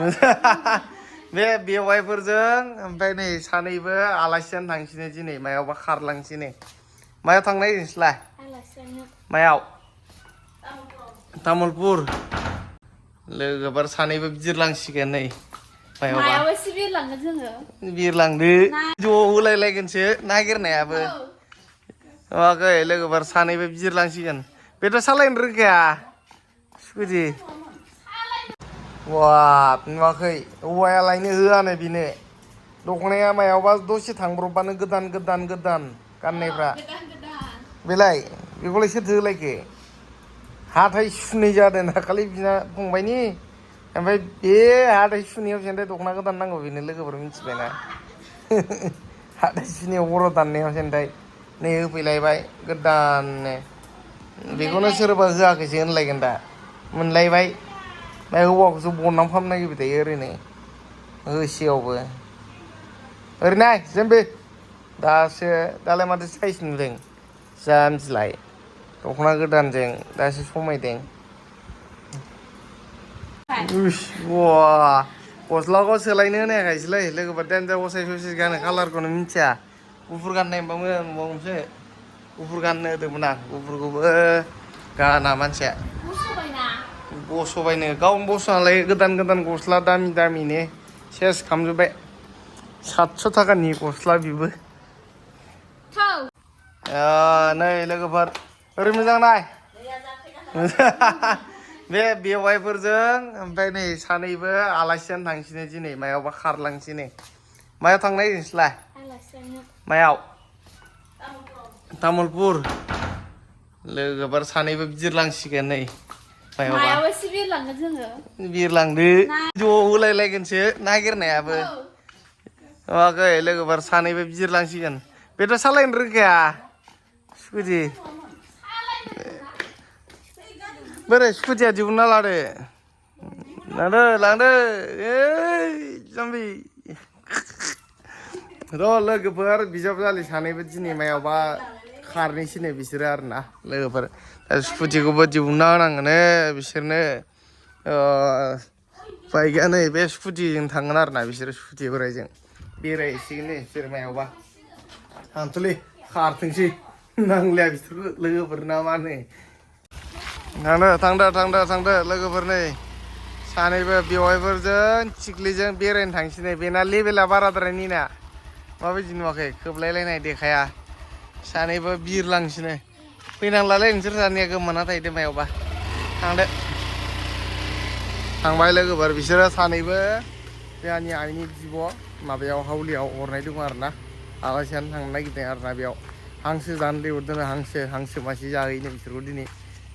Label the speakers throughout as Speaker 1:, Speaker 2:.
Speaker 1: बे बेवाइफोरजों ओमफ्राय नै सानैबो आलासि जानो थांसिनो दिनै मायावबा खारलांसिनो मायाव थांनो नागिरदोंसैलाय मायाव तामुलपुर लोगोफोर सानैबो बिरलांसिगोन नै
Speaker 2: मायावसो बिरलांगोन जोङो
Speaker 1: बिरलांदो ज' होलायलायगोनसो नागिरनायाबो नुवाखै लोगोफोर सानैबो बिरलांसिगोन बेथ' सालायनो रोंखाया स्कुटि वा नुवाखै औवायालायनो होआनो बिनो दख'नाया मायावबा दसे थांब्रबबानो गोदान गाननायफ्रा बेलाय बेखौलाय सोरथो होलायखो हाथाय सुनै जादों दाखालि बिना फंबायनि ओमफ्राय बे हाथाय सुनायाव जेनथाय दख'ना गोदान नांगौ बेनो लोगोफोर मिथिबायना हाथाय सुनायाव खर' दाननायाव जेनथाय नै होफैलायबाय गोदाननो बेखौनो सोरबा होआखैसो होनलायगोन दा मोनलायबाय ओमफ्राय हौवाखौसो बनाम खालामनो नागिरबाय थायो ओरैनो होसेयावबो ओरैनो जोंबो दालाय माथो साइज नुदों जाम्बिलाय दख'ना गोदानजों दासो समायदों वा गस्लाखौ सोलायनो होनायाखायसोलै लोगोफोर देनजार असाइस असाइस गानो कालारखौनो मिथिया गुफुर गाननाय मोनबा मोजां नुबावगौमोनसो गुफुर गाननो होदोंमोन आं गुफुरखौबो गाना मानसिया बस'बायनो गावनो बस'नालाय गोदान गस्ला दामिनो सेस खालामजोब्बाय 700 थाखानि गस्ला बेबो नै लोगोफोर ओरै मोजां नाय बे बेवाइफोरजों ओमफ्राय नै सानैबो आलासि जानो थांसिनो दिनै मायावबा खारलांसिनो मायाव थांनो नागिरदोंसैलाय मायाव तामुलपुर लोगोफोर सानैबो बिरलांसिगोन नै
Speaker 2: मायावसो बिरलांगोन जोङो
Speaker 1: बिरलांदो ज' होलायलायगोनसो नागिरनायाबो नुवाखै लोगोफोर सानैबो बिरलांसिगोन बेथ' सालायनो रोंखाया स्कुटि बोरै स्कुटिया दिहुनना लादो लांदो ओइ जाम्बि र' लोगोफोर बिजावजालि सानैबो दिनै मायावबा खारनोसैनो बिसोरो आरोना लोगोफोर स्कुटिखौबो दिहुनना होनांगोन बिसोरनो उफाय गैया नै बे स्कुटिजों थांगोन आरोना बिसोरो स्कुटि बोराइजों बेरायहैसिगोन नै बिसोर मायावबा थांथ'लै खारथोंसै नांलाया बिसोरखौ लोगोफोर ना मा होनो थांदो लोगोफोर नै सानैबो बेवाइफोरजों थिख्लिजों बेरायनो थांसै बेना लेभेला बाराद्राय निना माबायदि नुवाखै खोबलायलायनाय देखाया सानैबो बिरलांसिनो फैनांलालै नोंसोर सानैया गोमाना थाहैदो मायावबा थांदो थांबाय लोगोफोर बिसोरो सानैबो जोंहानि आइनि बिब' माबायाव हावलियाव हरनाय दङ आरोना आलासि जानो थांनो नागिरदों आरोना बेयाव हांसो जानो लिंहरदों हांसो मासे जाहैनो बिसोरखौ दिनै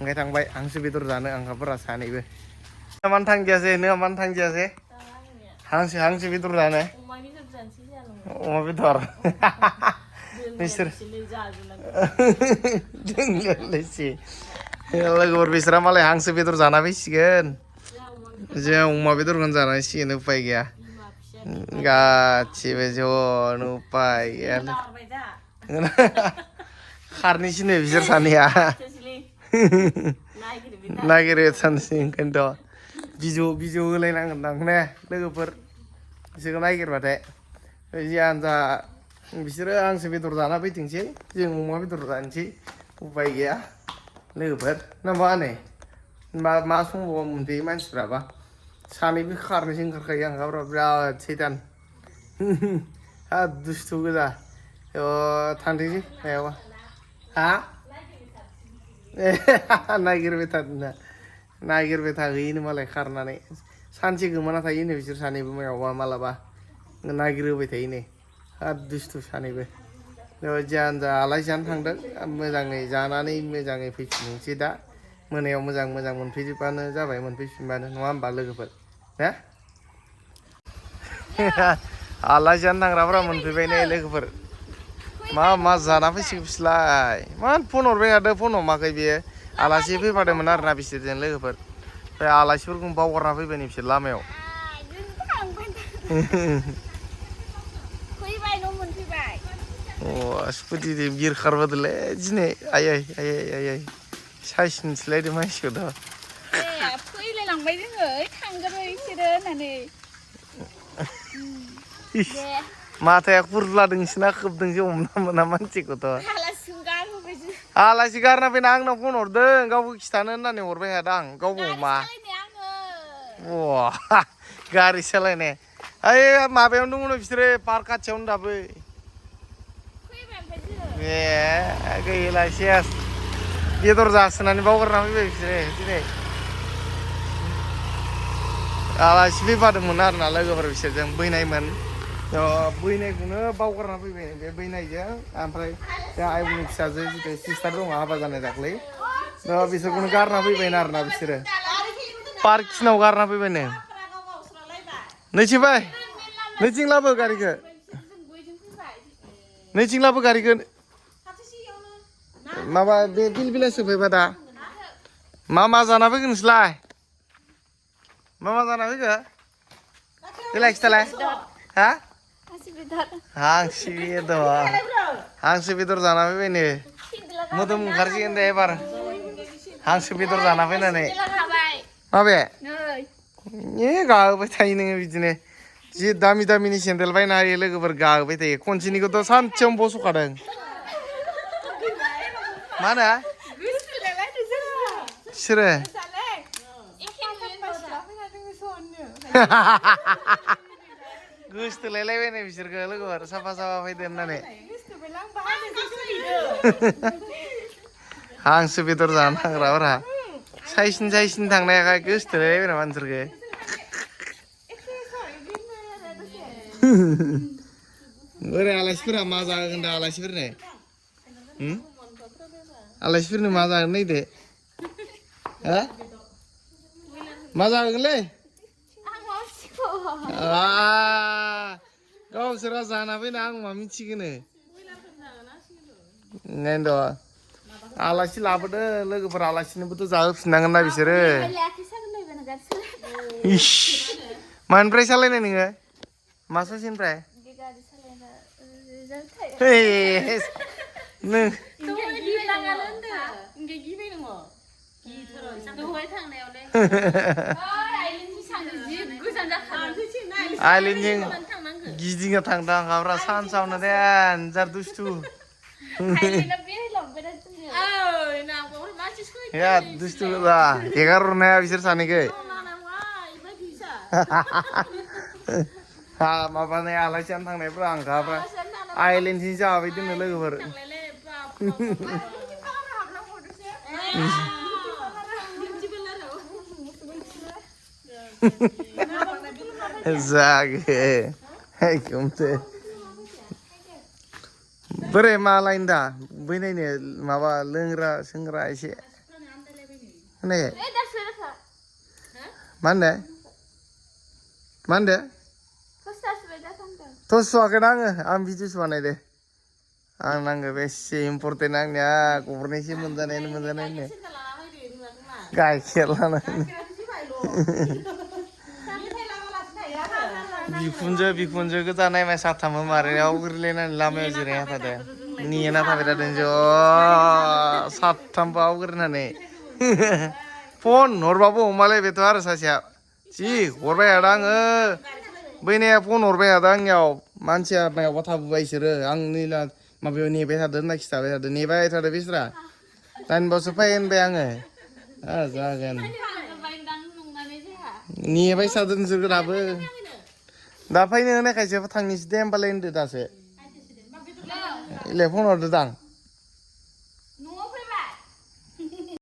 Speaker 1: ओंखाय थांबाय हांसो बेदर जानो आंखाफोरा सानैबो मानो थांजायासै हांसो बेदर जानो अमा बेदर बिसोर लोगोफोर बिसोरा मालाय हांसो बेदर जाना फैसिगोन जों अमा बेदरखौनो जानांसिगोन उपाय गैया गासिबो ज'नो उपाय गैया खारनोसैनो बिसोर सानैया नागिरबाय थानोसै ओंखायनोथ' बिजौ होलायनांगोन दां ने लोगोफोर बिसोरखौ नागिरबाथाय जियानो जा बिसोरो हांसो बेदर जाना फैथोंसै जों अमा बेदर जानोसै उपाय गैया लोगोफोर ना मा होनो मा संबाव मोनफैयो मानसिफ्राबा सानैबो खारनोसो ओंखारखायो आंखाफ्रा बिराद सैथान हा दुस्थु गोजा थांथोंसै मायावबा हा नागिरबाय थाहैयोनो मालाय खारनानै सानसे गोमाना थायोनो बिसोर सानैबो मायावबा मालाबा नागिरहोबाय थायोनो हाब दुस्थु सानैबो जियानो जा आलासि जानो थांदों मोजाङै जानानै मोजाङै फैफिननोसै दा मोनायाव मोजां मोनफैजोबबानो जाबाय मोनफैफिनबानो नङा होमबा लोगोफोर हो आलासि जानो थांग्राफ्रा मोनफैबाय नै लोगोफोर मा जाना फैसिगोन बिसोरलाय मान फन हरबाय थादों फन हमाखै बेयो आलासि फैफादोंमोन आरोना बिसोरजों लोगोफोर ओमफ्राय आलासिफोरखौ बावगारना फैबाय नै बिसोर लामायाव स्कुटिजों बिरखारबोदोंलै दिनै आयै साइस नुसैलायदों मानसिखौथ'
Speaker 2: फैलायलांबाय जोङो थांगोन फैदो होननानै दे
Speaker 1: माथाया खुरलादोंसोना खोबदोंसो हमना मोना मानसिखौथ'
Speaker 2: आलासिखौ गारहरबाय जों
Speaker 1: आलासि गारना फैना आंनाव फन हरदों गावबो खिथानो होननानै हरबाय थादों आं गावबो अमा
Speaker 2: आङो
Speaker 1: गारि सालायनाय ओइ माबायावनो दङ बिसोरो पार्क खाथियावनो दाबो
Speaker 2: फैबाय ओमफ्राय जों
Speaker 1: ए गैला सेस बेदर जासोनानै बावगारना फैबाय बिसोरो दिनै आलासि फैफादोंमोन आरोना लोगोफोर बिसोरजों बैनायमोन बैनायखौनो बावगारना फैबाय बे बैनायजों ओमफ्राय बे आयंनि फिसाजो जितु सिस्टार दङ हाबा जानाय दाख्लै बिसोरखौनो गारना फैबायनो आरोना बिसोरो पार्कसिनाव गारना फैबायनो नैथिं फै नैथिं लाबो गारिखौ नैथिं लाबो गारिखौ माबा बे बिलबिला सफैबा दा मा जाना फैगोन नोंसोरलाय मा जाना फैखो देलाय खिथालाय हा हांसो बेदर जाना फैबायनो मोदोम ओंखारसिगोन दे एबार हांसो बेदर जाना फैनानै माबे ए गाहोबाय थायो नोङो बिदिनो जि दामि दामिनि सेन्देल बायना होयो लोगोफोर गाहोबाय थायो खनसेनिखौथ' सानसेयावनो बस'खादों मा होनो सोरो गोसथोलायलायबायनो बिसोरखौ लोगोफोर साफा फैदो होननानै हांसो बेदर जानो थांग्राफोरा साइसिन थांनायाखाय गोसथोलायलायबायना मानसिफोरखौ बोरै आलासिफोरा मा जागोन दा आलासिफोरनो आलासिफोरनो मा जागोन नायदो मा जागोनलै गावसोरा जाना फैना आं मा मिथिगोनो नायनोथ' आलासि लाबोदो लोगोफोर आलासिनोबोथ' जाहोफिननांगोन ना बिसोरो इस मानिफ्राय सालायनाय नोङो मा ससेनिफ्राय नों आइलेनजों गिदिंना थांदों आंहाब्रा सानसावनो देनजार दुस्थु दुस्थु गोजा हेगारहरनो हाया बिसोर सानैखौ माबानाय आलासि जानो थांनायफ्रा आंखाब्रा आइलेनजों जाबाय दोनो लोगोफोर जागे एकदमसो बोरै मा लायनो दा बैनायनो माबा लोंग्रा सोंग्रा एसे खोनायाखै मा होनदो थ' सुवाखैना आं भिडिअ'सो बानायदो आं नांगौ बेसे इम्परटेन्ट आंनिया गबरनैसो मोनजानायनो गाइखेर लानानै बिखुनजो गोजा नायबाय साथामबो मारियाव गोग्लैलायनानै लामायाव जिरायना थादों नेना थाबाय थादों ज' साथामबो आवग्रिनानै फन हरबाबो हमालायबायथ' आरो सासेया जि हरबाय थादों आङो बैनाया फन हरबाय थादों आंनियाव मानसिया मायावबा थाबोबाय बिसोरो आं नै माबायाव नेबाय थादों होनना खिथाबाय थादों नेबाय थादों बिसोरा दाइनबासो फै होनबाय आङो जागोन नेबाय थादों नोंसोरखौ दाबो दा फैनो होनायखायसो थांनोसै दे होमबालाय होनदो दासो इलाय फन हरदो दां